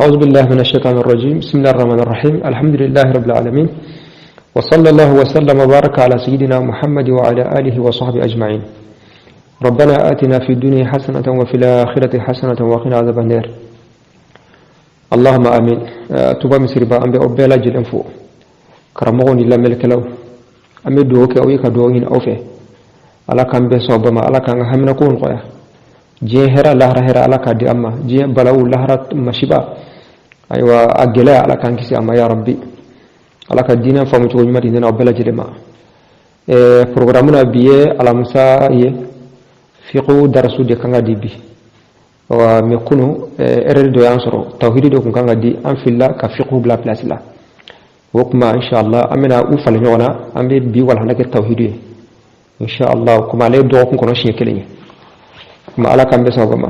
أعوذ بالله من الشيطان الرجيم. بسم الله الرحمن الرحيم. الحمد لله رب العالمين، وصلى الله وسلم وبارك على سيدنا محمد وعلى آله وصحبه أجمعين. ربنا آتنا في الدنيا حسنة وفي الآخرة حسنة وقنا عذاب النار. اللهم آمين. Touba misiriba, an bɛ aw bɛɛ lajɛlen fo, karamɔgɔw ni lamɛnnikɛlaw. An bɛ dugawu kɛ aw ye ka dugawu ɲini aw fɛ. Ala k'an bɛn sawaba ma, Ala k'an ka haminakow nɔgɔya. Diɲɛ hɛrɛ, lahara hɛrɛ, Ala k'a di an ma. Diɲɛ balawu, lahara masiba, ayiwa a gɛlɛya, Ala k'an kisi a ma ya Rabbi. Ala ka diinɛ faamu cogo ɲuman di ne n'aw bɛɛ lajɛlen ma. Programme na, bi ye alamisa ye, fiqhu darasu de kan ka di bi wa, mais kunu erreur dɔ y'an sɔrɔ. Tawhidi de kun kan ka di, an filila ka fiqhu bila place la. O kuma, inshallah, an bɛna u falen ɲɔgɔn na. An bɛ bi walanda kɛ tawhidi ye, inshallah, kuma ale ye dɔgɔkun kɔnɔ siɲɛ kelen ye. Kuma Ala k'an bɛɛ sababu ma.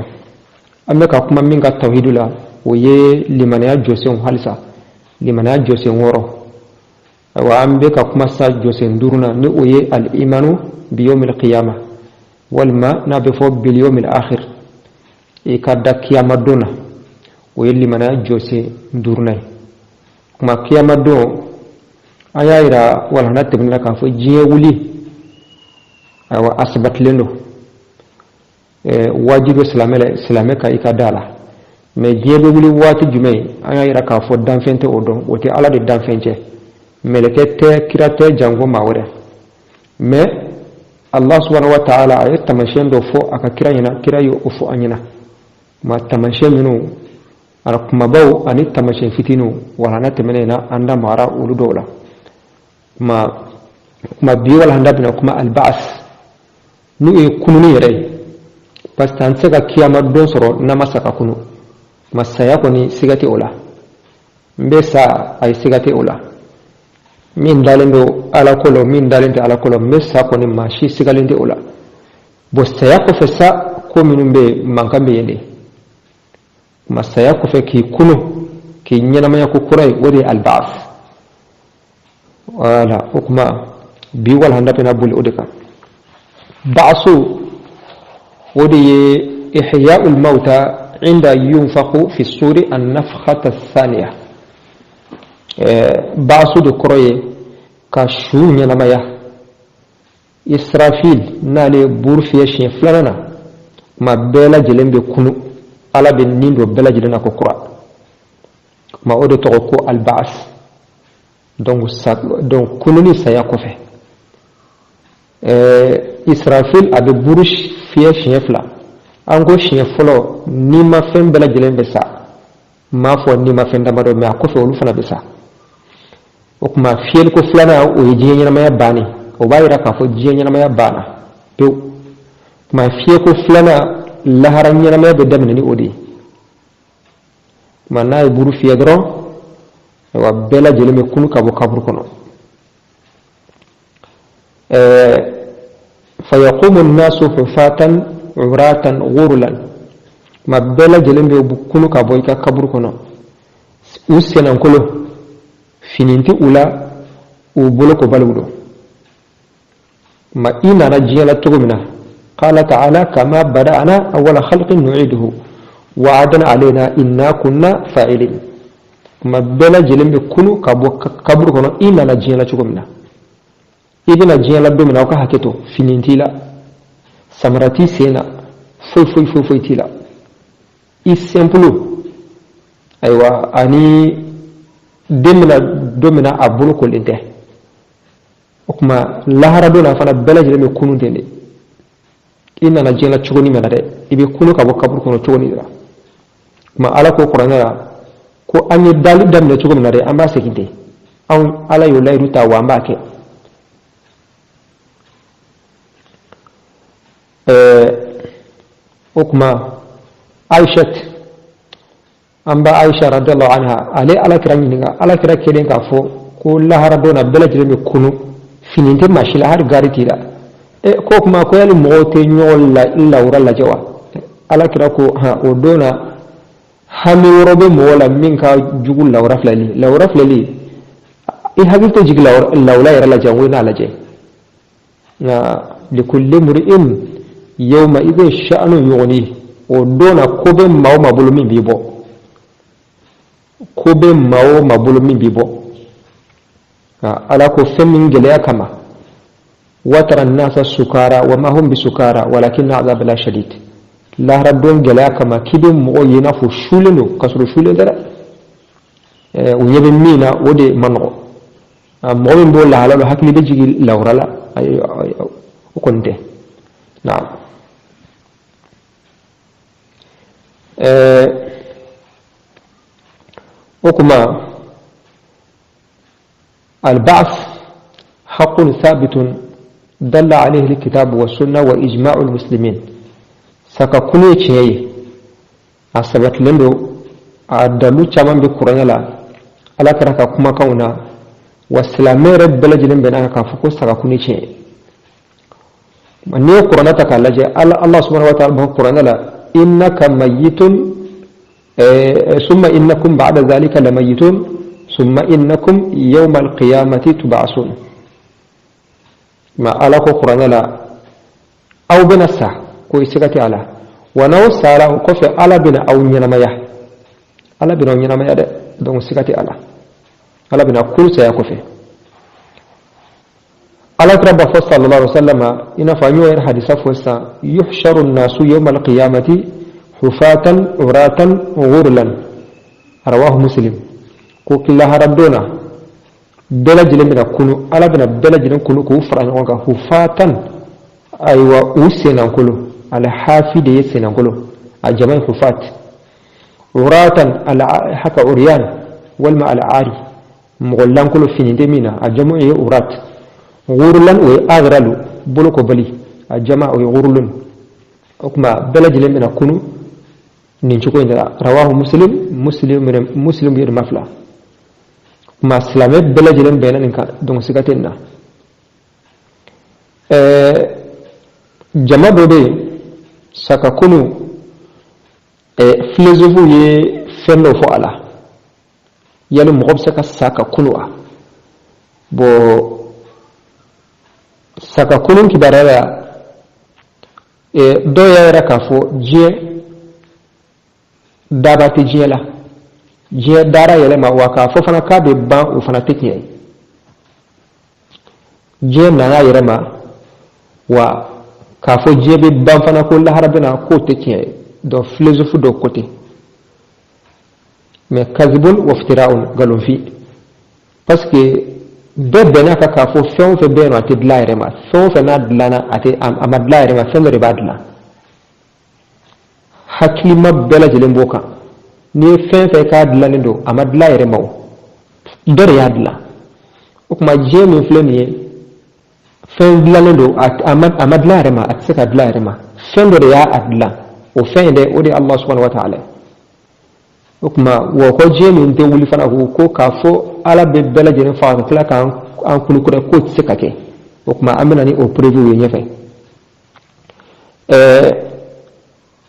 An bɛ ka kuma min ka tawhidu la, o ye limaniya jɔsenw halisa, limaniya jɔsen 6. Ayiwa, an bɛ ka kuma sa jɔsen duurunan, ni o ye al-imanu biyawmil qiyama, walima n'a bɛ fɔ bil yawmil akhir, i ka da kiyama don na. O ye limaniya jɔsen duurunan ye. Kuma kiyama don, an y'a yira walanda tɛmɛnen na k'a fɔ diɲɛ wuli, ayiwa, a sabatilen don, wajibi silamɛ la, silamɛ ka i ka da la. Mais diɲɛ bɛ wuli waati jumɛn? An y'a yira k'a fɔ danfɛn tɛ o dɔn, o tɛ Ala de danfɛn cɛ, mɛlɛkɛ tɛ, kira tɛ, janko maa wɛrɛ. Mais Allah subhanahu wa ta'ala a ye taamasiyɛn dɔ fɔ a ka kira ɲɛna, kira ye o fɔ an ɲɛna. Ma taamasiyɛn minnu a kumabaw ani taamasiyɛn fitininw, walanda tɛmɛnen na an da magara olu dɔw la. Kuma bi walanda bɛna kuma albaas, n'o ye kununi yɛrɛ ye, parce que an tɛ se ka kiyama don sɔrɔ n'an ma sa ka kunu. Ma saya kɔni, siga tɛ o la. N bɛ sa, a ye, siga tɛ o la. Min dalen don Ala ko la, min dalen tɛ Ala ko la, n bɛ sa kɔni, maa si sigalen tɛ o la. Bon, saya kɔfɛ sa, ko minnu bɛ yen, mankan bɛ yen de. Ma saya kɔfɛ k'i kunu, k'i ɲɛnamaya ko kura ye, o de ye albaas. Voilà, o kuma bi walanda bɛna boli o de kan. Baaso, o de ye ihya'ul mauta inda yunfakhu fi suri an-nafkhata thaniya. Baaso de kɔrɔ ye ka su ɲɛnamaya. Israfil n'ale buru fiyɛ siɲɛ filanan na, kuma bɛɛ lajɛlen bɛ kunu, Ala bɛ nin don bɛɛ lajɛlen na ko kura. Kuma o de tɔgɔ ko albaas. Donc sa, donc kununi saya kɔfɛ, Israfil a bɛ buru fiyɛ siɲɛ 2. An ko siɲɛ fɔlɔ, n'i ma fɛn bɛɛ lajɛlen bɛ sa, n m'a fɔ n'i ma fɛn damadɔ, mais a kɔfɛ olu fana bɛ sa. O tuma fiyɛliko filanan, o ye diɲɛ ɲɛnamaya bannen, o b'a yira k'a fɔ diɲɛ ɲɛnamaya banna pewu. Tuma fiyɛko filanan, lahara ɲɛnamaya bɛ daminɛ ni o de ye. Tuma n'a ye buru fiyɛ dɔrɔn, ayiwa, bɛɛ lajɛlen bɛ kunu ka bɔ kaburu kɔnɔ. Fayaqumu nnasu hufatan uratan ghurlan. Tuma bɛɛ lajɛlen bɛ kunu ka bɔ i ka kaburu kɔnɔ, u sennankolo, fini tɛ u la, u bolo kobaliw don. Ma i nana diɲɛ la cogo min na, qala ta'ala kama bada'ana awwala khalqin nu'iduhu wa'adan alayna inna kunna fa'ilin. Kuma bɛɛ lajɛlen bɛ kunu ka bɔ kaburu kɔnɔ, i nana diɲɛ la cogo min na, i bɛna diɲɛ la don min na, aw ka hakɛ to, fini t'i la, samara t'i sen na, foyi foyi foyi foyi t'i la, i simple. Ayiwa, ani den bɛna don min na, a bolo kolen tɛ. O tuma lahara don na fana, bɛɛ lajɛlen bɛ kunu ten de. I nana diɲɛ la cogo min na dɛ, i bɛ kunu ka bɔ kaburu kɔnɔ cogo min de la. Tuma Ala ko kuranɛ la ko an ye dali daminɛ cogo min na dɛ, an b'a segin ten. Anw Ala y'o layidu ta, wa an b'a kɛ. O tuma Aishat, an ba Aisha radiyallahu anha, ale Ala kira ɲininka. Ala kira kelen k'a fɔ ko lahara don na, bɛɛ lajɛlen bɛ kunu, fini tɛ maa si la, hali gari t'i la. Ko kuma ko yali mɔgɔw tɛ ɲɔgɔn lawura lajɛ wa? Ala kira ko han, o don na hami wɛrɛ bɛ mɔgɔ la min ka jugu lawura filɛli. Lawura filɛli, i hakili tɛ jigin lawura yɛrɛ la janko i n'a lajɛ. Nka likulli mri'in yawma idhin sha'nun yughni, o don na ko bɛ maa o maa bolo min b'i bɔ. Ko bɛ maa o maa bolo min b'i bɔ, Ala ko fɛn min gɛlɛya kama, watara nasa sukara wa ma hum bisukara walakinna azaba shadid. Lahara don gɛlɛya kama k'i bɛ mɔgɔw ye i n'a fɔ sulen don, k'a sɔrɔ sulen tɛ dɛ. U ɲɛ bɛ min na, o de man nɔgɔ. Mɔgɔ min b'o lahala la, hakili bɛ jigin lawura la, ayi, o kɔni tɛ. Naam, o kuma البعث حق ثابت دل عليه الكتاب والسنة وإجماع المسلمين. Saka kunu ye tiɲɛ ye, a sabatilen don, a dalu caman bɛ kuranɛ la, Ala kɛra ka kumakanw na, wa silamɛ yɛrɛ bɛɛ lajɛlen bɛnna kan k'a fɔ ko saga kunu ye tiɲɛ ye. N'i ye kuranɛ ta k'a lajɛ, Allah subhanahu wa ta'ala b'a fɔ kuranɛ la: innaka mayyitun summa innakum ba'da dhalika lamayitun summa innakum yawma alqiyamati tub'asun. Ma Ala ko kuranɛ la, aw bɛna sa, ko i siga tɛ a la, wa n'aw sara, o kɔfɛ Ala bɛna aw ɲɛnamaya. Ala bɛna aw ɲɛnamaya dɛ. Donc siga tɛ a la, Ala bɛna kuru saya kɔfɛ. Ala kira b'a fɔ sallallahu alaihi wasallam, i n'a fɔ an y'o yɛrɛ hadisa fɔ sisan: yuhsharu nnasu yawma alqiyamati hufatan uratan ghurlan, rawahu Muslim. Ko lahara don na, bɛɛ lajɛlen bɛna kunu, Ala bɛna bɛɛ lajɛlen kunu k'u fara ɲɔgɔn kan, hufatan, ayiwa, u sennankolo. Alhafi de ye sennankolo, a jama ye hufat. Uratan, haka uriyan walima al'ari, mɔgɔ lankolo, fini tɛ min na, a jama ye urat. Ghurlan, o ye aghralu, bolokobali, a jama o ye ghurlun. O tuma bɛɛ lajɛlen bɛna kunu nin cogo in de la. Rawahu Muslim, Muslim yɛrɛ ma fila kuma, silamɛ bɛɛ lajɛlen bɛnna nin kan. Donc siga tɛ nin na. Jama dɔ bɛ yen, sakakunu, philosophe ye fɛn dɔ fɔ a la: yali mɔgɔ bɛ se ka sa ka kunu wa? Bon, sakakunu kibaruya la, dɔw y'a yira k'a fɔ diɲɛ daba tɛ diɲɛ la, diɲɛ dara yɛlɛma, wa k'a fɔ fana k'a bɛ ban, o fana tɛ tiɲɛ ye. Diɲɛ nana yɛrɛ ma, wa k'a fɔ diɲɛ bɛ ban fana, ko lahara bɛ na, k'o tɛ tiɲɛ ye. Donc philosophe dɔw ko ten, mais kazibun wa iftira'un, nkalonfin, parce que bɛɛ bɛnna kan k'a fɔ fɛn o fɛn bɛ yen nɔ, a tɛ dilan a yɛrɛ ma. Fɛn o fɛn n'a dilanna, a tɛ, a ma dilan a yɛrɛ ma, fɛn dɔ de b'a dilan. Hakilima bɛɛ lajɛlen b'o kan. N'i ye fɛn fɛn k'a dilannen don, a ma dilan a yɛrɛ ma, o dɔ de y'a dilan. O tuma diɲɛ min filɛ nin ye, fɛn dilannen don, a ma dilan a yɛrɛ ma, a tɛ se ka dilan a yɛrɛ ma, fɛn dɔ de y'a dilan. O fɛn in dɛ, o de ye Allah subhanahu wa ta'ala. O tuma wa ko diɲɛ min tɛ wuli fana, ko k'a fɔ Ala bɛ bɛɛ lajɛlen faga ka tila k'an kulukura, k'o tɛ se ka kɛ. O tuma an bɛna ni o preuve ye ɲɛfɛ.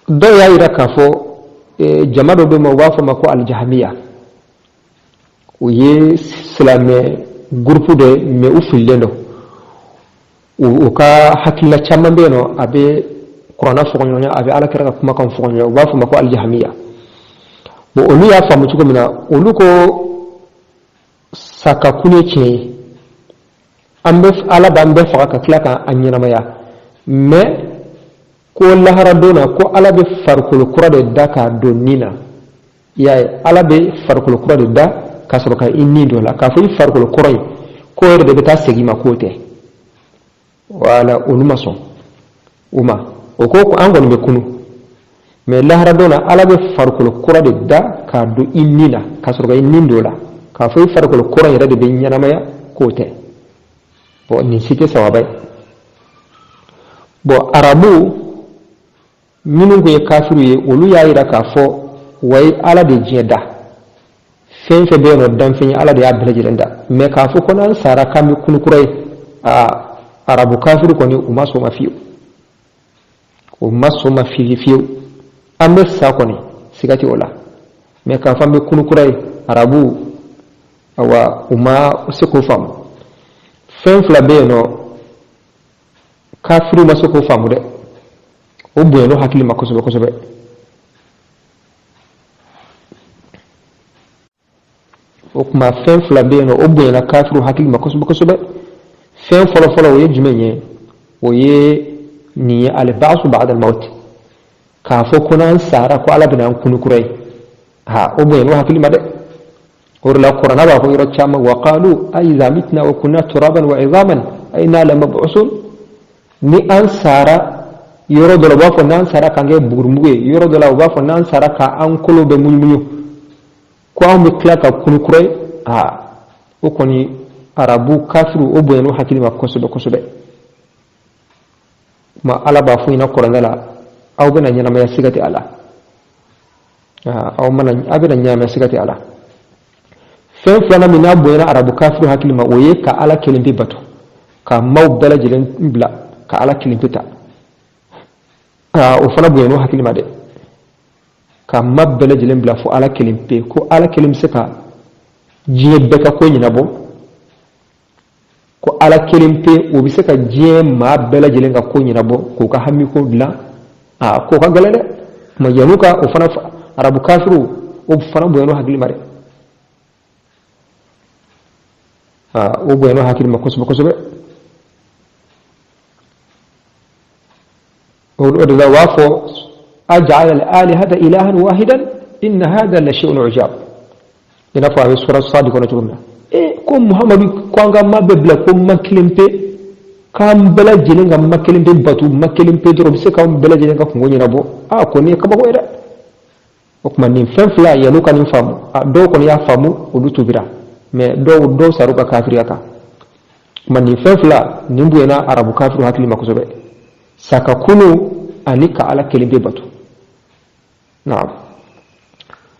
Dɔw y'a yira k'a fɔ, jama dɔ bɛ yen, u b'a fɔ ma ko alijahamiya, o ye silamɛ groupe dɔ ye, mais u fililen don. U ka hakilina caman bɛ yen nɔ, a bɛ kuranna fɔkɔɲɔgɔnya, a bɛ Ala kɛra ka kumakan fɔkɔɲɔgɔnya. U b'a fɔ ma ko alijahamiya. Bon, olu y'a faamu cogo min na, olu ko sakakun ye tiɲɛ ye, an bɛ Ala b'an bɛɛ faga ka tila k'an ɲɛnamaya, mais ko lahara don na, ko Ala bɛ farikolo kura de da k'a don nin na. I y'a ye, Ala bɛ farikolo kura de da ka sɔrɔ ka i nin don la, k'a fɔ i farikolo kɔrɔ in k'o yɛrɛ de bɛ taa segin ma, k'o tɛ. Wala olu ma sɔn o ma. O ko an kɔni bɛ kunu, mais lahara don na, Ala bɛ farikolo kura de da k'a don i nin na ka sɔrɔ ka i nin don la, k'a fɔ i farikolo kura yɛrɛ de bɛ ɲɛnamaya, k'o tɛ. Bon, nin si tɛ sawaba ye. Bon, arabu minnu tun ye kafiru ye, olu y'a yira k'a fɔ wayi, Ala de diɲɛ da, fɛn fɛn bɛ yen nɔ, danfɛn ye, Ala de y'a bɛɛ lajɛlen da, mais k'a fɔ ko n'an sara k'an bɛ kunu kura ye, aa, arabu kafiru kɔni, u ma sɔn ma fiyewu, u ma sɔn ma fiyewu fiyewu. An bɛ sa kɔni, siga tɛ o la, mais k'a fɔ an bɛ kunu kura ye, arabu, awa, u ma se k'o faamu. Fɛn fila bɛ yen nɔ, kafiru ma se k'o faamu dɛ, o bonyana hakili ma kosɛbɛ kosɛbɛ. O tuma fɛn fila bɛ yen nɔ, o bonyana kafiriw hakili ma kosɛbɛ kosɛbɛ. Fɛn fɔlɔfɔlɔ, o ye jumɛn ye? O ye nin ye: al-ba'su ba'da al-maut, k'a fɔ ko n'an sara ko Ala bɛna an kunu kura ye. Ha, o bonyana o hakili ma dɛ. O de la Kuranɛ b'a fɔ yɔrɔ caman: wa qalu a iza mitna wa kunna turaban wa izaman a inna lamab'usun. Ni an sara, yɔrɔ dɔ la u b'a fɔ n'an sara k'an kɛ bugurimugu ye, yɔrɔ dɔ la u b'a fɔ n'an sara k'an kolo bɛ munumunu, ko anw bɛ tila ka kunu kura ye. Aa, o kɔni, arabu kafiru, o bonyana o hakili ma kosɛbɛ kosɛbɛ. Kuma Ala b'a fɔ ɲɛna Kuranɛ la: aw bɛna ɲɛnamaya, siga tɛ a la. Aw mana, aw bɛna ɲɛnamaya, siga tɛ a la. Fɛn filanan min n'a bonyana arabu kafiru hakili ma, o ye ka Ala kelen pe bato, ka maaw bɛɛ lajɛlen bila ka Ala kelen pe ta. O fana bonyana o hakili ma dɛ, ka ma bɛɛ lajɛlen bila fo Ala kelen pe, ko Ala kelen bɛ se ka diɲɛ bɛɛ ka ko ɲɛnabɔ, ko Ala kelen pe o bɛ se ka diɲɛ maa bɛɛ lajɛlen ka ko ɲɛnabɔ, k'u ka hami ko dilan. Aa, k'o ka gɛlɛn dɛ. Tuma yan'u ka o fana, arabu kafiru, o fana bonyana o hakili ma dɛ. Aa, o bonyana o hakili ma kosɛbɛ kosɛbɛ. O de la u b'a fɔ: aj'ala al-alihata ilahan wahidan inna hadha la shay'un ujab. I n'a fɔ a bɛ sura Sadi kɔnɔ cogo min na. E ko Muhamadu, ko an ka ma bɛɛ bila ko ma kelen pe, k'an bɛɛ lajɛlen ka ma kelen pe bato, ma kelen pe dɔrɔn bɛ se k'an bɛɛ lajɛlen ka kungo ɲɛnabɔ. Aa, ko nin ye kabako ye dɛ. O tuma nin fɛn fila, yan'u ka nin faamu, a dɔw kɔni y'a faamu, olu tubira, mɛ dɔw sar'u ka kafiriya kan. Tuma nin fɛn fila nin bonyana arabu kafiru hakili ma kosɛbɛ: saka kunu ani ka Ala kelen pe bato. Naam,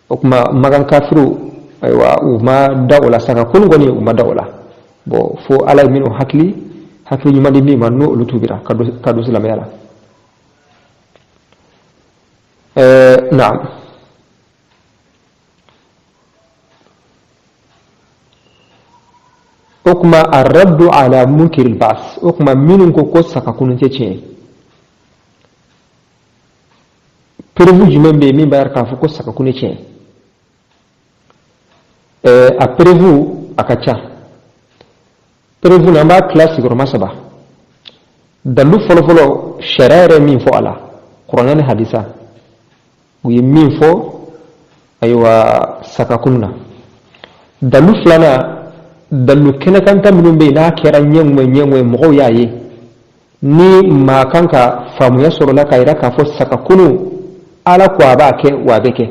o tuma Makan kafiru, ayiwa, u ma da o la. Saka kunu kɔni, u ma da o la. Bon, fo Ala ye minnu hakili ɲuman di min ma, n'o olu tubira ka don silamɛya la. Naam, o tuma arraddu ala munkiril ba'as. O tuma minnu ko ko saka kunu tɛ tiɲɛ ye, preuve jumɛn bɛ yen min b'a yira k'a fɔ ko saka kunu tiɲɛ ye? A preuve a ka ca. Preuve na, an b'a tila sigiyɔrɔma saba. Dalu fɔlɔfɔlɔ, sariya yɛrɛ min fɔ a la, Kuranɛ ni hadisa, u ye min fɔ, ayiwa, sakakunu na. Dalu filanan, dalu kɛnɛkanta minnu bɛ yen n'a kɛra ɲɛŋɛ ɲɛŋɛ, mɔgɔw y'a ye, ni maa kan ka faamuya sɔrɔ la k'a yira k'a fɔ sakakunu, Ala ko a b'a kɛ, wa a bɛ kɛ,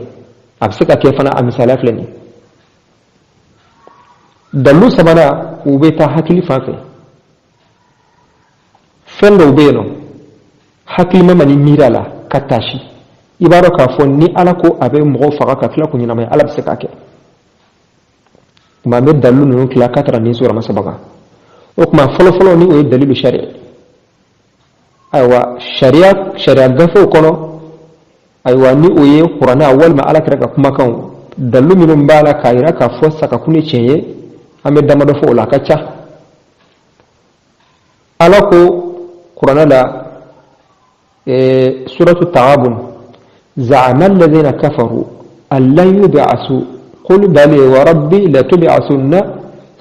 a bɛ se ka kɛ fana. A misaliya filɛ nin ye. Dalu sabanan, u bɛ taa hakili fan fɛ. Fɛn dɔw bɛ yen nɔ, hakilima ma ni miiri a la ka taasi, i b'a dɔn k'a fɔ ni Ala ko a bɛ mɔgɔw faga ka tila k'u ɲɛnamaya, Ala bɛ se k'a kɛ. Tuma an bɛ dalilu ninnu tila ka tara nin sigiyɔrɔma saba kan. O tuma fɔlɔfɔlɔ, ni o ye dalilu sariya, ayiwa, sariya gafew kɔnɔ, ayiwa, ni o ye Kuranɛ walima Ala kira ka kumakanw, dalilu minnu b'a la k'a yira k'a fɔ sakakunu ye tiɲɛ ye, an bɛ damadɔ fɔ o la, a ka ca. Ala ko Kuranɛ la, suratu Taghabun: za'ama alladhina kafaru an lan yub'asu qul bali wa rabbi latub'asunna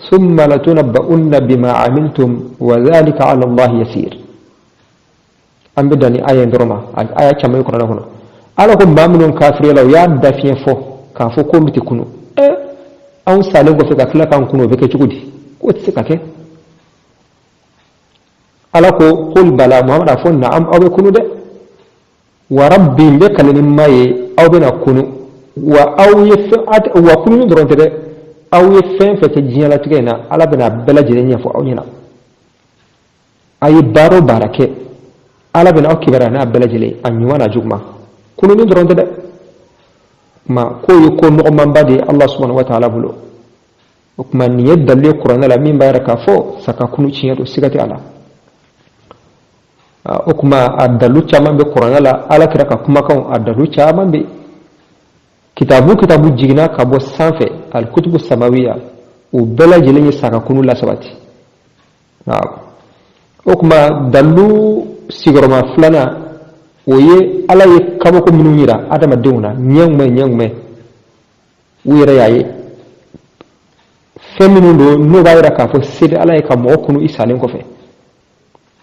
thumma latunabba'unna bima amiltum wa dhalika 'ala Allahi yasir. An bɛ dan ni aya in dɔrɔn ma, aya caman ye Kuranɛ kɔnɔ. Ala ko maa minnu kafiriyala, u y'a dafiɲɛ fɔ k'a fɔ k'olu tɛ kunu. Anw salen kɔfɛ ka tila k'an kunu, o bɛ kɛ cogo di? K'o tɛ se ka kɛ. Ala ko: qul bala, Muhamadu a fɔ: naam, aw bɛ kunu dɛ. Wa rabbi, n bɛ kale ni ma ye, aw bɛna kunu. Wa aw ye fɛn, wa kununi dɔrɔn tɛ dɛ, aw ye fɛn fɛn kɛ diɲɛlatigɛ in na, Ala bɛna bɛɛ lajɛlen ɲɛfɔ aw ɲɛna. A ye baara o baara kɛ, Ala bɛna aw kibaruya n'a bɛɛ lajɛlen, a ɲuman n'a juguman. Kununi dɔrɔn tɛ dɛ. Kuma k'o ye ko nɔgɔmanba de ye Allah subhanahu wa ta'ala bolo. O tuma nin ye dalilu ye Kuranɛ la min b'a yira k'a fɔ saka kunu tiɲɛ don, siga tɛ a la. O tuma a dalilu caman bɛ Kuranɛ la, Ala kira ka kumakanw, a dalilu caman bɛ. Kitabu jiginna ka bɔ sanfɛ, alikutubu samawiya, o bɛɛ lajɛlen ye saka kunu lasabati. O tuma dalilu sigiyɔrɔma filanan, o ye Ala ye kabako minnu yira adamadenw na ɲɛ ŋumɛ ɲɛ ŋumɛ, u yɛrɛ y'a ye. Fɛn minnu don n'o b'a yira k'a fɔ se bɛ Ala ye ka mɔgɔ kunu i salen kɔfɛ.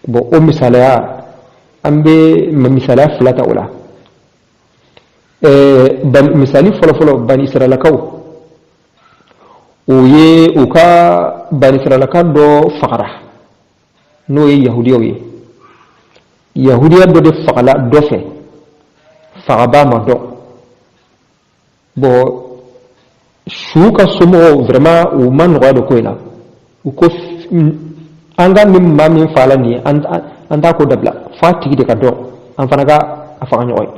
Bon, o misaliya, an bɛ misaliya fila ta o la. Misali fɔlɔfɔlɔ, Bani Israɛlakaw, o ye u ka Bani Israɛlaka dɔ fagara, n'o ye Yahudiyaw ye. Yahudiya dɔ de fagala dɔ fɛ, fagabaa ma dɔn. Bon, su ka somɔgɔw vraiment u ma nɔgɔya don ko in na. U ko an ka nin maa min fagala nin ye, an t'a ko dabila f'a tigi de ka dɔn, an fana ka a faga ɲɔgɔn ye.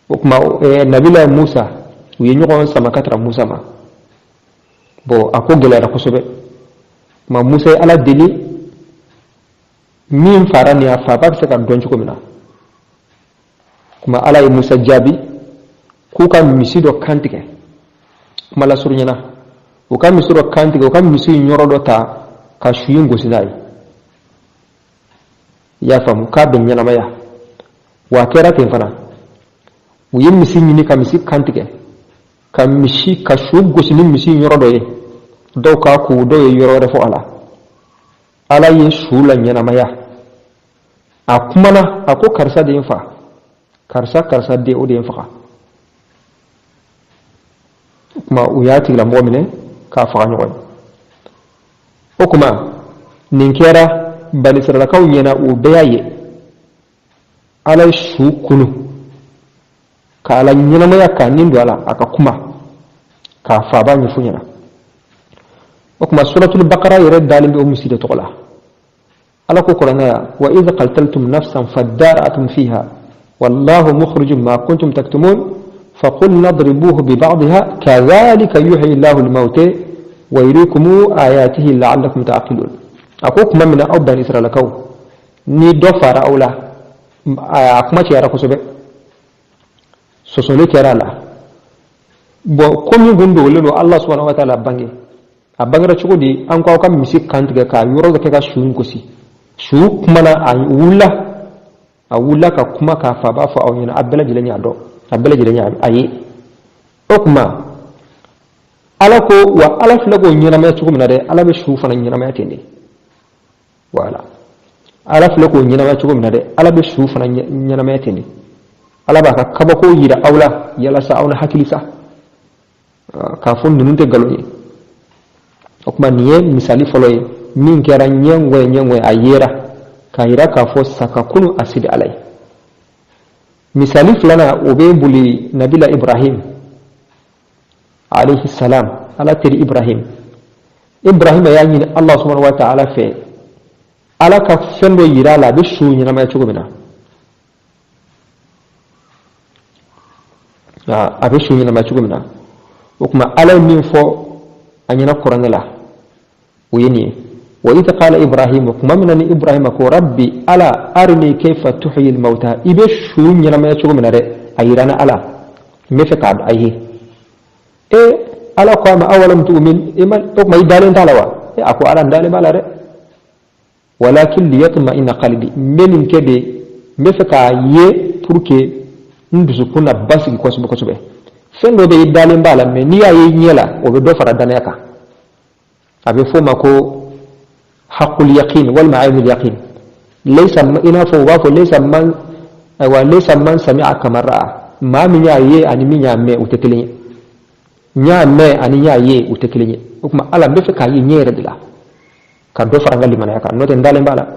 O tuma Nabila Musa, u ye ɲɔgɔn sama ka taga Musa ma. Bon, a ko gɛlɛyara kosɛbɛ. Tuma Musa ye Ala deli, min fara nin, a faba bɛ se ka dɔn cogo min na. Kuma Ala ye Musa jaabi k'u ka misi dɔ kantigɛ. Kuma lasurunya na, u ka misi dɔ kantigɛ, u ka misi yɔrɔ dɔ ta ka su in gosi n'a ye. I y'a faamu k'a bɛ ɲɛnamaya wa? A kɛra ten fana. U ye misi ɲini ka misi kantigɛ, ka misi ka su gosi ni misi yɔrɔ dɔ ye. Dɔw k'a ko, dɔw ye yɔrɔ wɛrɛ fɔ a la. Ala ye su la ɲɛnamaya, a kumana, a ko karisa de ye n fa, karisa karisa den, o de ye n faga. O tuma u y'a tigilamɔgɔ minɛ k'a faga ɲɔgɔn ye. O tuma nin kɛra Banisiralakaw ɲɛna, u bɛɛ y'a ye Ala ye su kunu k'a la ɲɛnamaya, k'a nin don a la, a ka kuma k'a faaba ɲɛf'u ɲɛna. O tuma Suratul Bakara yɛrɛ dalen bɛ o misi de tɔgɔ la. Ala ko kuranɛ ya: wa idh qataltum nafsan fadara'tum fiha wallahu mukhrijum ma kuntum taktumun faqulna idribuhu biba'dha kadhalika yuhyi Allahu al-mauta wa yuriikum ayatihi la'allakum ta'qilun. A ko tuma min na aw Bani Israilakaw, ni dɔ fara aw la, a kuma cayara kosɛbɛ, sɔsɔli kɛra a la. Bon, ko min kun dogolen don, Allah subhanahu wa ta'ala bange, a bangera cogo di? An ko aw ka misi kan tigɛ k'a yɔrɔ dɔ kɛ ka su in gosi, su kumana, a wulila, a wulila ka kuma k'a fa b'a fɔ aw ɲɛna, a bɛɛ lajɛlen y'a dɔn, a bɛɛ lajɛlen y'a ye. O tuma Ala ko wa Ala filɛ k'o ɲɛnamaya cogo min na dɛ, Ala bɛ su fana ɲɛnamaya ten de. Wala Ala filɛ k'o ɲɛnamaya cogo min na dɛ, Ala bɛ su fana ɲɛnamaya ten de. Ala b'a ka kabako yira aw la yalasa aw na hakili sa k'a fɔ ninnu tɛ nkalon ye. O tuma nin ye misali fɔlɔ ye min kɛra ɲɛngɔye ɲɛngɔye, a yera k'a yira k'a fɔ sa ka kunu a se bɛ Ala ye. Misali filanan, o bɛ boli Nabila Ibrahim alayhi salam, Ala teri Ibrahim. Ibrahim y'a ɲini Allah subhanahu wa ta'ala fɛ, Ala ka fɛn dɔ yira a la, a bɛ su ɲɛnamaya cogo min na, a bɛ su ɲɛnamaya cogo min na. O tuma Ala ye min fɔ a ɲɛna kuranɛ la, o ye nin ye: wa idh qala Ibrahim, kuma min na ni Ibrahima ko rabbi, Ala, arini kayfa tuhyi al-mauta, i bɛ su ɲɛnamaya cogo min na dɛ, a yira n na Ala, n bɛ fɛ k'a ye. E Ala ko a ma: awalam tu'min, o tuma i dalen t'a la wa? E a ko Ala, n dalen b'a la dɛ, walakin liyatma'inna qalbi, n bɛ nin kɛ de, n bɛ fɛ k'a ye pour que n dusukun na basigi kosɛbɛ kosɛbɛ. Fɛn dɔ bɛ i dalen b'a la, mais n'i y'a ye i ɲɛ la, o bɛ dɔ fara danaya kan. A bɛ f'o ma ko haqqul yaqin walima aynul yaqin. Laysa, i n'a fɔ u b'a fɔ laysa man, ayiwa, laysa man sami'a kaman ra'a, maa min y'a ye ani min y'a mɛn, u tɛ kelen ye. N y'a mɛn ani n y'a ye, u tɛ kelen ye. O tuma Ala, n bɛ fɛ k'a ye ɲɛ yɛrɛ de la ka dɔ fara n ka limanaya kan, n'o tɛ n dalen b'a la.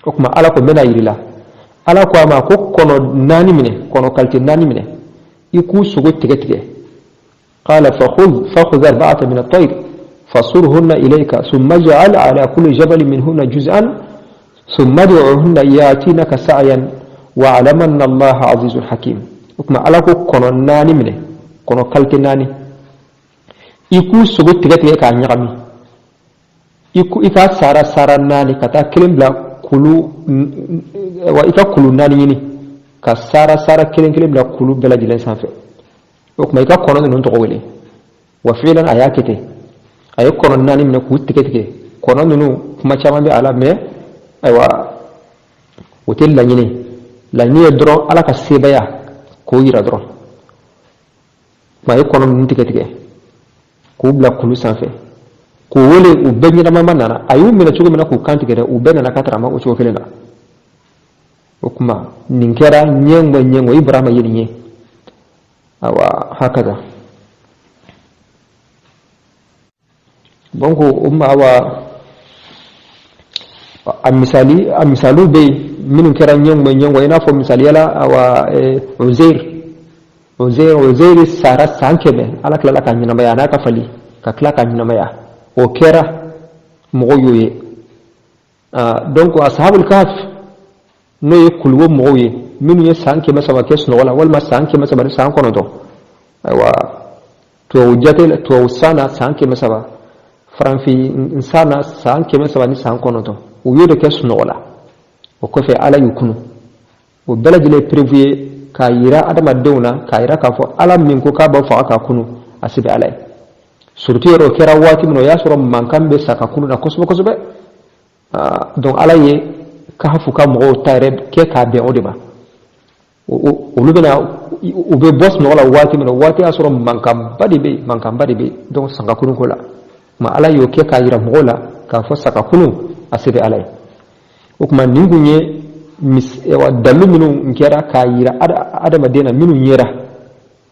O tuma Ala ko n bɛna yir'i la. Ala ko a ma ko kɔnɔ naani minɛ, kɔnɔ qualité naani minɛ, i k'u sogo tigɛ tigɛ. Qala fakhudh arba'ata min at-tayr fasurhunna ilayka thumma ij'al ala kulli jabalin minhunna juz'an thumma ud'uhunna yatinaka sa'yan wa'lam anna Allaha azizun hakim. O tuma Ala ko kɔnɔ naani minɛ, kɔnɔ qualité naani, i k'u sogo tigɛ tigɛ k'a ɲagami, i ka sara sara naani ka taa kelen bila kulu wa, i ka kulu naani ɲini ka sara sara kelen kelen bila kulu bɛɛ lajɛlen sanfɛ. O tuma i ka kɔnɔ ninnu tɔgɔ wele. Wa fiilan a y'a kɛ ten, a ye kɔnɔ naani minɛ k'u tigɛ tigɛ. Kɔnɔ ninnu, kuma caman bɛ a la, mais ayiwa, o tɛ laɲini. Laɲini ye dɔrɔn Ala ka sebaya k'o yira dɔrɔn. Kuma a ye kɔnɔ ninnu tigɛ tigɛ, K'u bila kulu sanfɛ, k'u wele, u bɛɛ ɲɛnamama nana. A y'u minɛ cogo min na k'u kan tigɛ dɛ, u bɛɛ nana ka taara ma o cogo kelen na. O tuma nin kɛra ɲɛngɔ ɲɛngɔ, Ibrahima ye nin ye. Awa, hakaza. Donc o ma, awa, a misali, a misaliw bɛ yen minnu kɛra ɲɛngɔ ɲɛngɔ, i n'a fɔ misaliyala, awa, Uzair. Uzair sara san 100, Ala tilala ka ɲɛnamaya, a n'a ka fali ka tila ka ɲɛnamaya. O kɛra mɔgɔw y'o ye. Donc ashabul kahf, n'o ye kuluwo mɔgɔw ye, minnu ye san 300 kɛ sunɔgɔ la, walima san 300 ni san 9. Ayiwa, tubabu jate la, tubabu san na san 300, farafin san na san 300 ni san 9, u y'o de kɛ sunɔgɔ la. O kɔfɛ Ala y'u kunu. O bɛɛ lajɛlen preuve ye k'a yira adamadenw na, k'a yira k'a fɔ Ala min ko k'a b'aw faga k'a kunu, a se bɛ Ala ye. Surtout yɛrɛ, o kɛra waati min na, o y'a sɔrɔ mankan bɛ sa ka kunu na kosɛbɛ kosɛbɛ. Donc Ala ye kahafu ka mɔgɔw ta yɛrɛ kɛ k'a bɛn o de ma. Olu bɛna, u bɛ bɔ sunɔgɔ la waati min na, waati y'a sɔrɔ mankanba de bɛ yen, mankanba de bɛ yen. Donc sangakunu ko la, tuma Ala y'o kɛ k'a yira mɔgɔw la k'a fɔ sagakunu a se bɛ Ala ye. O tuma nin kun ye dalilu minnu kɛra k'a yira adamaden na, minnu yera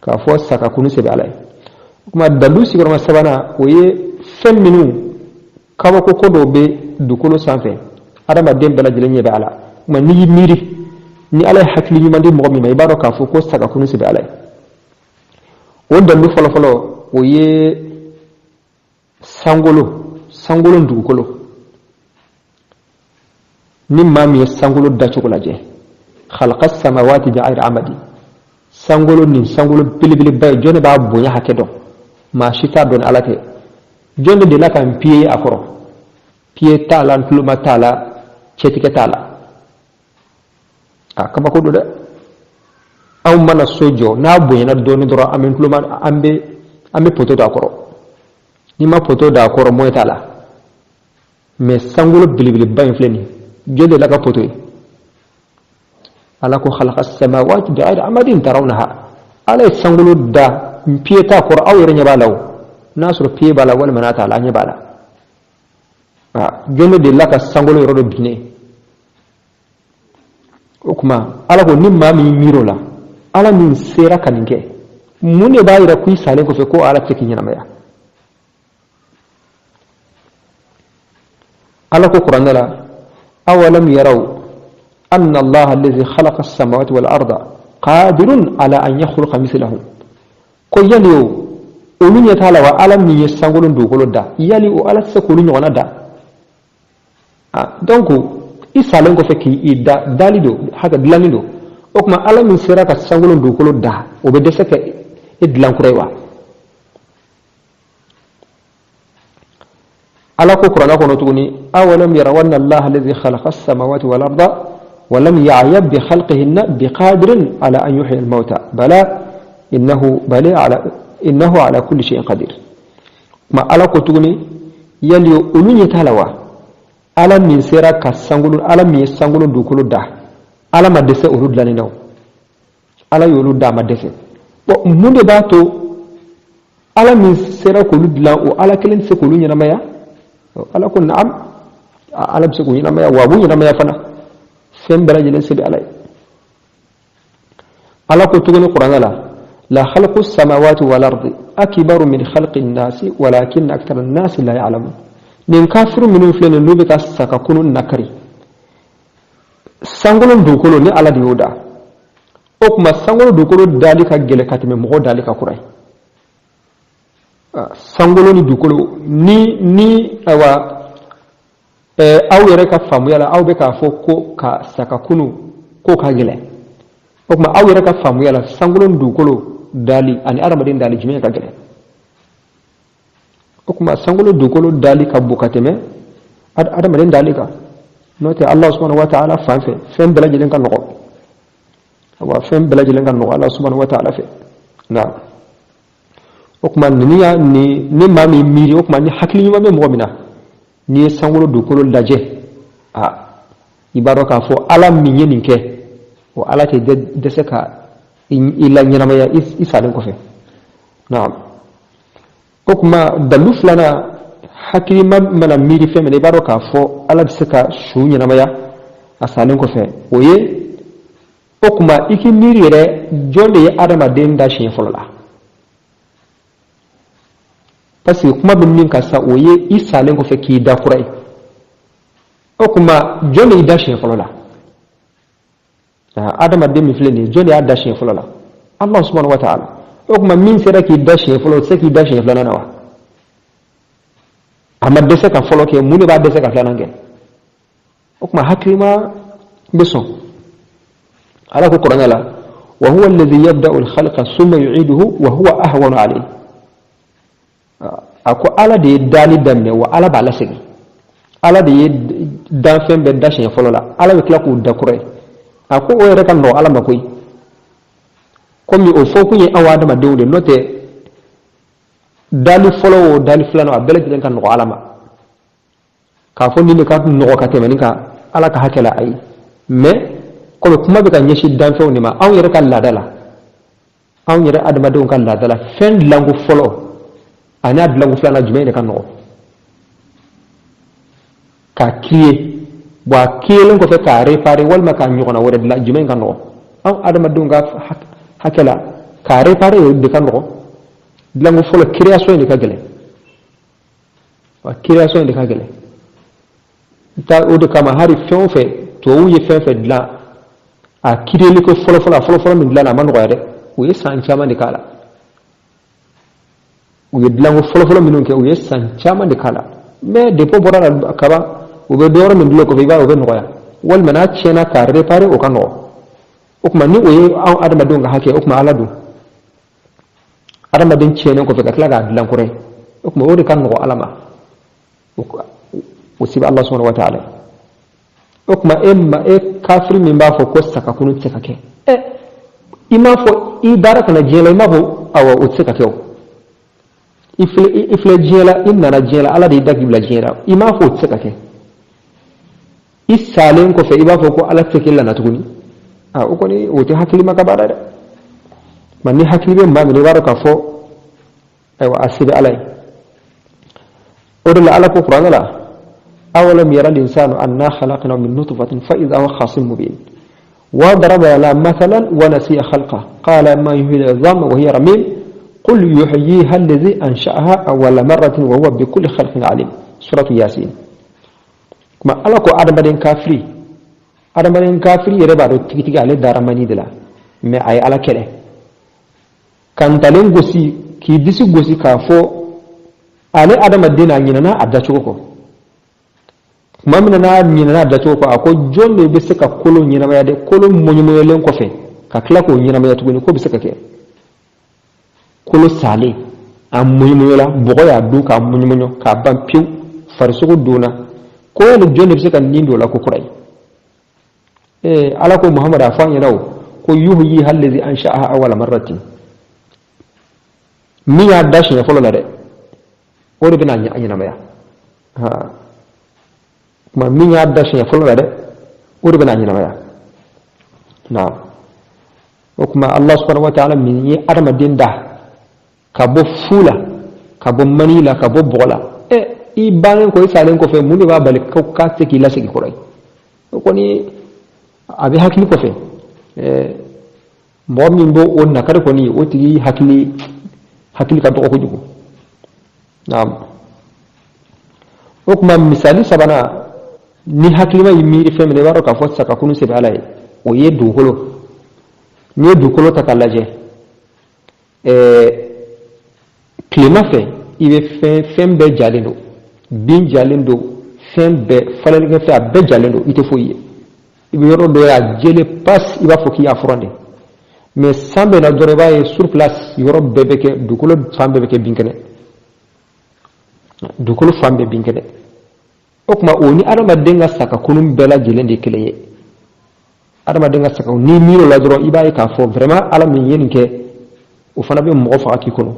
k'a fɔ sagakunu se bɛ Ala ye. O tuma dalilu sigiyɔrɔma sabanan, o ye fɛn minnu kabako ko dɔw bɛ dugukolo sanfɛ, adamaden bɛɛ lajɛlen ɲɛ bɛ a la. O tuma n'i y'i miiri, ni Ala ye hakili ɲuman di mɔgɔ min ma, i b'a dɔn k'a fɔ ko sagakunu se bɛ Ala ye. O dalilu fɔlɔfɔlɔ, o ye sankolo, sankolo dugukolo. Ni maa min ye sankolo dacogo lajɛ, khalaqa samawati bi ghayri amadi, sankolo nin sankolo belebeleba ye, jɔn de b'a bonya hakɛ dɔn? Maa si t'a dɔn ni Ala tɛ. Jɔn de delila ka n piye a kɔrɔ? Piye t'a la, ntuloma t'a la, cɛtigɛ t'a la. A kabako don dɛ. Anw mana so jɔ, n'a bonyana dɔɔni dɔrɔn, an bɛ ntuloma, an bɛ poto don a kɔrɔ. N'i ma poto don a kɔrɔ, mɔɲɛ t'a la. Mais sankolo belebeleba in filɛ nin ye, jɔn delila ka poto ye? Ala ko khalaqa samawati bi ghayri amadin tarawnaha. Ala ye sankolo da, piye t'a kɔrɔ, aw yɛrɛ ɲɛ b'a la. O n'a sɔrɔ piye b'a la walima n'a t'a la, an ɲɛ b'a la. Jɔn de delila ka sankolo yɔrɔ dɔ binnen? O tuma Ala ko ni maa min miiri o la, Ala min sera ka nin kɛ, mun de b'a yira ko i salen kɔfɛ ko Ala tɛ se k'i ɲɛnamaya? Ala ko kuranɛ la: awalam yaraw anna Allaha allazi khalaqa as-samawati wal arda qadirun ala an yakhluqa mislahum. Ko yali o olu ɲɛ t'a la wa, Ala min ye sankolo dugukolo da, yali o Ala tɛ se k'olu ɲɔgɔnna da? Donc i salen kɔfɛ k'i da, dali don, hakɛ dilanni don. O tuma Ala min sera ka sankolo dugukolo da, o bɛ dɛsɛ ka e dilan kura ye wa? Ala ko kuranɛ kɔnɔ tuguni: awalam yaraw anna Allaha allazi khalaqa as-samawati wal arda wa lam ya'ya bi khalqihinna biqadirin ala an yuhyiya al-mauta bala innahu bala ala innahu ala kulli shay'in qadir. Ma Ala ko tuguni, yali olu ɲɛ t'a la wa, Ala min sera ka sankolo, Ala min ye sankolo dugukolo da, Ala ma dɛsɛ olu dilanni na o? Ala y'olu da, a ma dɛsɛ. Bon, mun de b'a to Ala min sera k'olu dilan, o Ala kelen tɛ se k'olu ɲɛnamaya? Ala ko naam, Ala bɛ se k'u ɲɛnamaya, wa a b'u ɲɛnamaya fana. Fɛn bɛɛ lajɛlen se bɛ Ala ye. Ala ko tuguni kuranɛ la: la khalqu samawati wal ardi akbaru min khalqi nasi walakin akthara nasi la ya'lamun. Nin kafiru minnu filɛ nin, n'u bɛ ka sakakunu nakari, sankolo dugukolo ni Ala de y'o da. O tuma sankolo dugukolo dali ka gɛlɛn ka tɛmɛ mɔgɔ dali ka kura ye. Sankolo ni dugukolo ni, ayiwa, aw yɛrɛ ka faamuya la, aw bɛ k'a fɔ ko ka sakakunu ko ka gɛlɛn. O tuma aw yɛrɛ ka faamuya la, sankolo ni dugukolo dali ani adamaden dali, jumɛn ka gɛlɛn? O tuma sankolo dugukolo dali ka bon ka tɛmɛ adamaden dali kan. N'o tɛ, Allah subhanahu wa ta'ala fan fɛ, fɛn bɛɛ lajɛlen ka nɔgɔ. Awa, fɛn bɛɛ lajɛlen ka nɔgɔ Allah subhanahu wa ta'ala fɛ. Nka o tuma ninnu y'a ni maa min miiri, o tuma ni hakili ɲuman bɛ mɔgɔ min na, n'i ye sankolo dugukolo lajɛ, a i b'a dɔn k'a fɔ Ala min ye nin kɛ, o Ala tɛ dɛsɛ ka i la ɲɛnamaya i salen kɔfɛ. Naam. O tuma dalu filanan, hakilima mana miiri fɛn min na, i b'a dɔn k'a fɔ Ala bɛ se ka su ɲɛnamaya a salen kɔfɛ, o ye o tuma i k'i miiri yɛrɛ, jɔn de ye adamaden da siɲɛ fɔlɔ la? Parce que kuma bɛ min kan sa, o ye i salen kɔfɛ k'i da kura ye. O tuma jɔn de y'i da siɲɛ fɔlɔ la? Adamaden min filɛ nin ye, jɔn de y'a da siɲɛ fɔlɔ la? Allah subhanahu wa ta'ala. O tuma min sera k'i da siɲɛ fɔlɔ, o tɛ se k'i da siɲɛ filanan na wa? A ma dɛsɛ ka fɔlɔ kɛ, mun de b'a dɛsɛ ka filanan kɛ? O tuma hakilima bɛ sɔn. Ala ko kuranɛ la: wa huwa alladhi yabda'u al-khalqa thumma yu'iduhu wa huwa ahwanu alayhi. A ko Ala de ye dali daminɛ, wa Ala b'a lasegin. Ala de ye danfɛn bɛɛ da siɲɛ fɔlɔ la, Ala bɛ tila k'u da kura ye. A ko o yɛrɛ ka nɔgɔ Ala ma koyi. Komi o fɔ kun ye anw adamadenw de, n'o tɛ dali fɔlɔ o dali filanan, a bɛɛ lajɛlen ka nɔgɔ Ala ma. K'a fɔ nin de ka nɔgɔ ka tɛmɛ nin kan Ala ka hakɛ la, ayi. Mais komi kuma bɛ ka ɲɛsin danfɛnw de ma, anw yɛrɛ ka laada la, anw yɛrɛ adamadenw ka laada la, fɛn dilanko fɔlɔ ani a dilanko filanan, jumɛn de ka nɔgɔ k'a créer? Bon, a créelen kɔfɛ k'a réparer walima k'a ɲɔgɔnna wɛrɛ dilan, jumɛn ka nɔgɔ? Anw adamadenw ka hakɛ la, k'a réparer de ka nɔgɔ. Dilanko fɔlɔ, création de ka gɛlɛn wa, création de ka gɛlɛn. O de kama hali fɛn o fɛn tubabuw ye fɛn fɛn dilan, a créeli ko fɔlɔ fɔlɔ, a fɔlɔ fɔlɔ min dilan, a ma nɔgɔya dɛ. U ye san caman de k'a la. U ye dilanko fɔlɔ fɔlɔ minnu kɛ, u ye san caman de k'a la. Mais depuis o bɔra la kaban, u bɛ dɔ wɛrɛ min dilan o kɔfɛ, i b'a ye o bɛ nɔgɔya, walima n'a tiɲɛna, k'a réparer, o ka nɔgɔ. O tuma ni o ye anw adamadenw ka hakɛ, o tuma Ala dun, adamaden tiɲɛnen kɔfɛ ka tila k'a dilan kura ye, o tuma o de ka nɔgɔ Ala ma, o si bɛ Allah subhanahu wa ta'ala. O tuma e ma, e kafiri min b'a fɔ ko sakakunu tɛ se ka kɛ, ɛ i m'a fɔ i dara ka na diɲɛ la, i m'a fɔ awɔ, o tɛ se ka kɛ. O i filɛ, i filɛ diɲɛ la, i nana diɲɛ la, Ala de y'i da k'i bila diɲɛ la, i m'a fɔ o tɛ se ka kɛ. I salen kɔfɛ, i b'a fɔ ko Ala tɛ se k'i lana tuguni. A o kɔni, o tɛ hakilima ka baara dɛ. Ma ni hakili bɛ maa min na, i b'a dɔn k'a fɔ ayiwa, a se bɛ Ala ye. O de la Ala ko kuranɛ la: awalam yara l'insanu anna khalaqnahu min nutfatin fa idha huwa khasimun mubin wa daraba lana mathalan wa nasiya khalqa qala man yuhyi al'idhama wa hiya ramim qul yuhyiha alladhi ansha'aha awwala marratin wa huwa bikulli khalqin alim. Suratu Yasin. Kuma Ala ko adamaden kafiri, adamaden kafiri yɛrɛ b'a dɔn tigitigi ale dara mani de la, mais a ye Ala kɛlɛ ka ntalen gosi, k'i disi gosi k'a fɔ ale adamaden a ɲinɛna a dacogo kɔ. Tuma min na n'a ɲinɛna a dacogo kɔ, a ko jɔn de bɛ se ka kolo ɲɛnamaya dɛ? Kolo mɔɲɔmɔɲɔlen kɔfɛ ka tila k'o ɲɛnamaya tuguni, k'o bɛ se ka kɛ? Kolo salen, a mɔɲɔmɔɲɔla, bɔgɔ y'a dun k'a mɔɲɔmɔɲɔ k'a ban pewu, farisogo donna, ko yali jɔn de bɛ se ka nin don o la ko kura ye? Ee, Ala ko Muhamadu a fɔ an ɲɛna o ko yuhyiha allazi ansha'aha awwala marratin, min y'a da siɲɛ fɔlɔ la dɛ, o de bɛna a ɲɛnamaya. Ha kuma, min y'a da siɲɛ fɔlɔ la dɛ, o de bɛna a ɲɛnamaya. Naam, o tuma Allah subhanahu wa ta'ala min ye adamaden da ka bɔ fu la, ka bɔ mani la, ka bɔ bɔgɔ la, ɛ i bannen kɔ, i salen kɔfɛ, mun de b'a bali ko k'a tɛ k'i lasegin kɔrɔ ye? O kɔni a bɛ hakili kɔfɛ. Mɔgɔ min b'o o nakari kɔni, o tigi hakili ka dɔgɔ kojugu. Naam, o tuma misali sabanan, ni hakilima y'i miiri fɛn min na, i b'a dɔn k'a fɔ sakakunu se bɛ Ala ye, o ye dugukolo. N'i ye dugukolo ta k'a lajɛ, tilema fɛ, i bɛ fɛn fɛn bɛɛ jalen don, bin jalen don, fɛn bɛɛ falenkɛ fɛn, a bɛɛ jalen don, i tɛ foyi ye. I bɛ yɔrɔ dɔ ye, a jɛlen pas, i b'a fɔ k'i y'a furan de. Mais san bɛ na dɔrɔn, i b'a ye sur place yɔrɔ bɛɛ bɛ kɛ, dugukolo fan bɛɛ bɛ kɛ binkɛnɛ, dugukolo fan bɛɛ binkɛnɛ. O tuma o ni adamaden ka sakakunu bɛɛ lajɛlen de ye kelen ye. Adamaden ka saka, n'i miiri o la dɔrɔn, i b'a ye k'a fɔ vraiment Ala min ye nin kɛ, o fana bɛ mɔgɔ faga k'i kɔnɔ.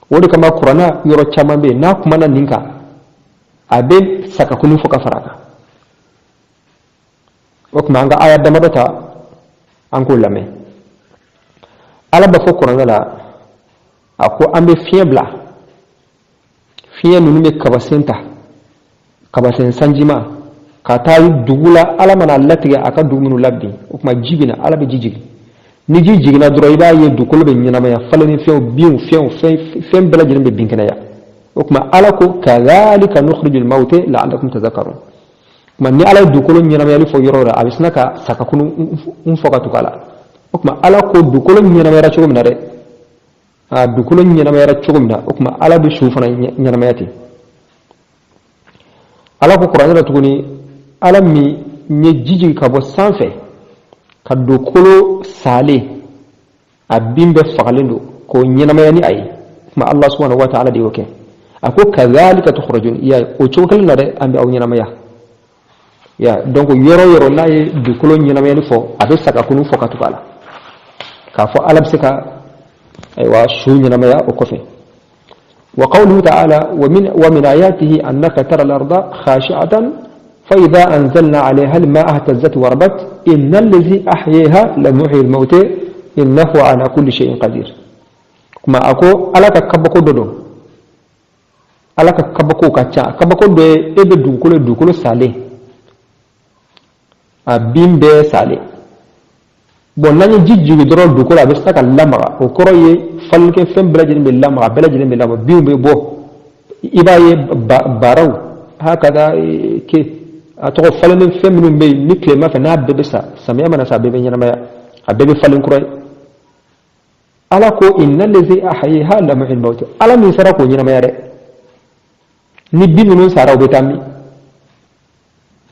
O de kama kuranna yɔrɔ caman bɛ yen, n'a kumana nin kan, a bɛ sakakunu fɔ ka fara a kan. O tuma an ka aya damadɔ ta, an k'o lamɛn. Ala b'a fɔ kuranɛ la, a ko an bɛ fiɲɛ bila Fiɲɛ ninnu bɛ kabasen ta, kabasen sanjima, ka taa dugu la. Ala mana latigɛ a ka dugu minnu labin, o tuma ji bɛ na, Ala bɛ ji jigin. Ni ji jiginna dɔrɔn, i b'a ye dugukolo bɛ ɲɛnamaya, falenni fɛnw, binw, fɛnw, fɛn fɛn bɛɛ lajɛlen bɛ bin kɛnɛya. O tuma Ala ko kadhalika nukhrijul mawta la'allakum tadhakkarun. Tuma ni Ala ye dugukolo ɲɛnamayali fɔ yɔrɔ o yɔrɔ, a bɛ sina ka sakakunu n fɔ ka tugu a la. O tuma Ala ko dugukolo ɲɛnamayara cogo min na dɛ, a dugukolo ɲɛnamayara cogo min na, o tuma Ala bɛ su fana ɲɛnamaya ten. Ala ko Kuranɛ la tuguni, Ala min ye ji jigin ka bɔ sanfɛ ka dugukolo salen, a bin bɛɛ fagalen don, k'o ɲɛnamaya ni a ye, tuma Allah subhanahu wa ta'ala de y'o kɛ. A ko kadhalika tukhrajun, i y'a ye, o cogo kelen na dɛ, an bɛ aw ɲɛnamaya ya. Donc yɔrɔ o yɔrɔ n'a ye dugukolo ɲɛnamayali fɔ, a bɛ sagakunu fɔ ka tugu a la, k'a fɔ Ala bɛ se ka ayiwa su ɲɛnamaya o kɔfɛ. وقوله تعالى ومن آياته أنك ترى الأرض خاشعة فإذا أنزلنا عليها الماء اهتزت وربت إن الذي أحييها لمحيي الموتى إنه على كل شيء قدير. Kuma a ko Ala ka kabako dɔ don, Ala ka kabako ka ca. Kabako dɔ ye, e bɛ dugukolo, dugukolo salen, a bin bɛɛ salen. Bon, n'an ye ji jigin dɔrɔn dugukolo, a bɛ se ka lamaga. O kɔrɔ ye falenkɛ fɛn bɛɛ lajɛlen bɛ lamaga, bɛɛ lajɛlen bɛ lamaga, binw bɛ bɔ. I b'a ye baaraw hakada ke a tɔgɔ, falennen fɛn minnu bɛ yen ni tilema fɛ n'a bɛɛ bɛ sa, samiya mana sa, a bɛɛ bɛ ɲɛnamaya, a bɛɛ bɛ falen kura ye. Ala ko inna lazi ahyaha la muhyil mawt, Ala min sera k'o ɲɛnamaya dɛ, ni bin ninnu sara, u bɛ taa min?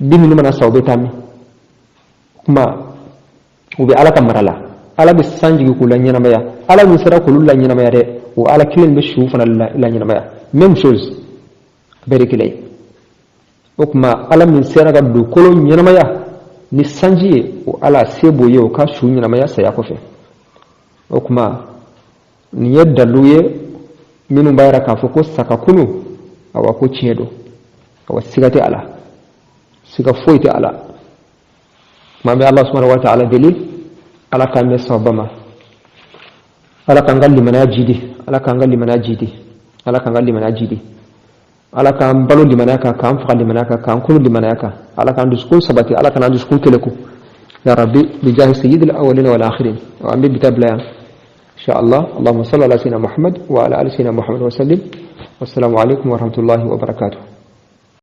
Bin ninnu mana sa, u bɛ taa min? Kuma u bɛ Ala ka mara la, Ala bɛ san jigin k'u la ɲɛnamaya. Ala min sera k'olu la ɲɛnamaya dɛ, o Ala kelen bɛ su fana la ɲɛnamaya. Même chose, bɛɛ de kelen ye. O tuma Ala min sera ka dugukolo ɲɛnamaya ni sanji ye, o Ala se b'o ye o ka su ɲɛnamaya saya kɔfɛ. O tuma nin ye dalilu ye minnu b'a yira k'a fɔ ko sakakunu, awa, ko tiɲɛ don, awa, siga tɛ a la, siga foyi tɛ a la. Tuma bɛ Allah subhanahu wa ta'ala deli, Ala k'an bɛn sababa ma, Ala k'an ka limanaya jidi, Ala k'an ka limanaya jidi, Ala k'an ka limanaya jidi, Ala k'an balo limanaya kan, k'an faga limanaya kan, k'an kunu limanaya kan. Ala k'an dusukun sabati, Ala k'an dusukun keleku, ya rabbi, bijahi sayyidil awwalin wal akhirin. An bɛ bi ta bila yan, insha Allah. Allahumma salli ala sayyidina Muhammad wa ala ali sayyidina Muhammad wa sallim. Wassalamu alaikum wa rahmatullahi wa barakatuh.